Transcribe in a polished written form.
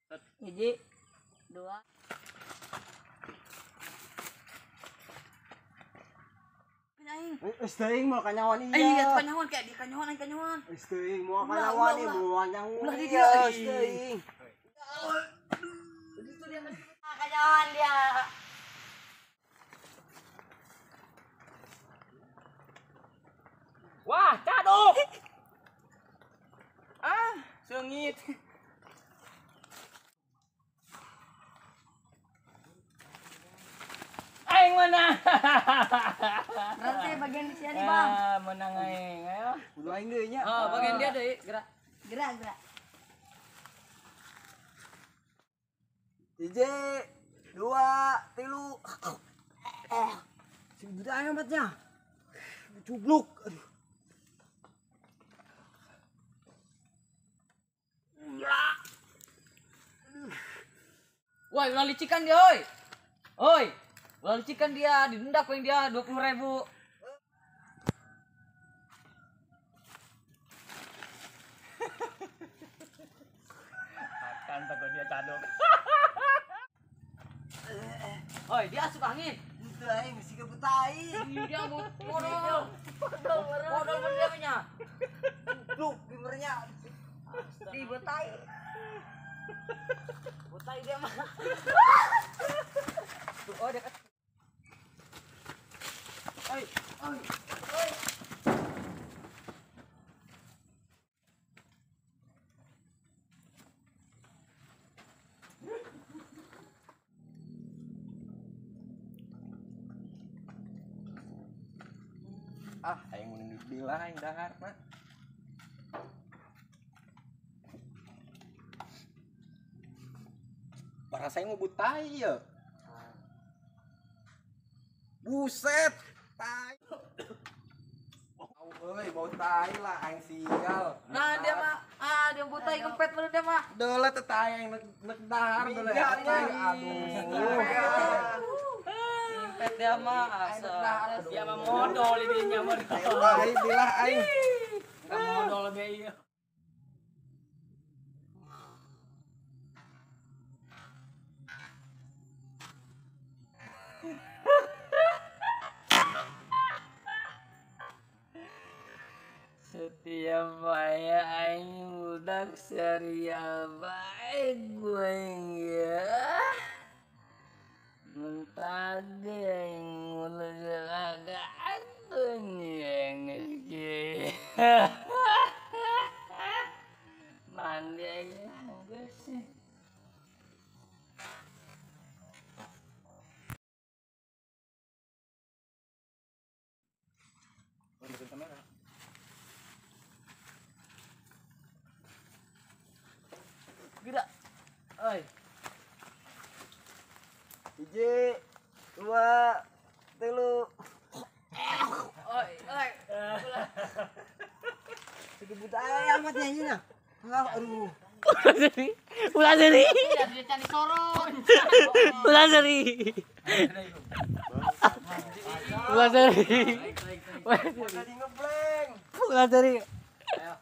1, 2. Geus teuing moal kanyawan ieu. Iya, kanyawan kayak di kanyawan aing kanyawan. Geus teuing moal kanyawan ieu moal nyangu. Ulah di dia geus teuing. Begitu dia kanyawan dia. Wah, caduk. Ah, seungit. Aing menang. Berarti bagian di sini, Bang. Ah, menang aing. Ayo. Kudu aing deui nya. Oh, bagian dia deui, gerak. Gerak, gerak. 1, 2, 3. Si budak aing amatnya. Cubluk. Aduh. Woi, ulah licikan dia, oi. Oi. Ulah licikan dia, didenda ku dia 20.000. Akan takut dia cadok. Oi, dia asup angin. Itu aing mesti kebutai. Dia modal. Modal bener dia nya. Goblok bimernya. Dibetai. Betai dia mah. Oh, dia. Oi, oi, oi. Ah, aing mun dilah aing dahar mah. Parasa aing mau butai ya. Buset, tai. Bau euy, bau tai lah aing sial. Nah, dia mah ah dia butai ngempet bener dia mah. Deuleuh teh tai aing nek dahar deuleuh. Aduh. Ngempet dia mah asa. Dia mah modal ini nya modal. Tai dilah aing. Enggak modal lebih ieu. Setiap saya aing budak serial baik gue ya. Mentah aing mulut agak atuh. Mandi aja geus. Gerak. Oi. 1, 2, 3. Oi, oi. Si budak amatnya ini nah. Aduh. Ulah seri. Ulah seri. Ulah seri. Ulah seri. Tadi ngeblank. Ulah seri. Ayo.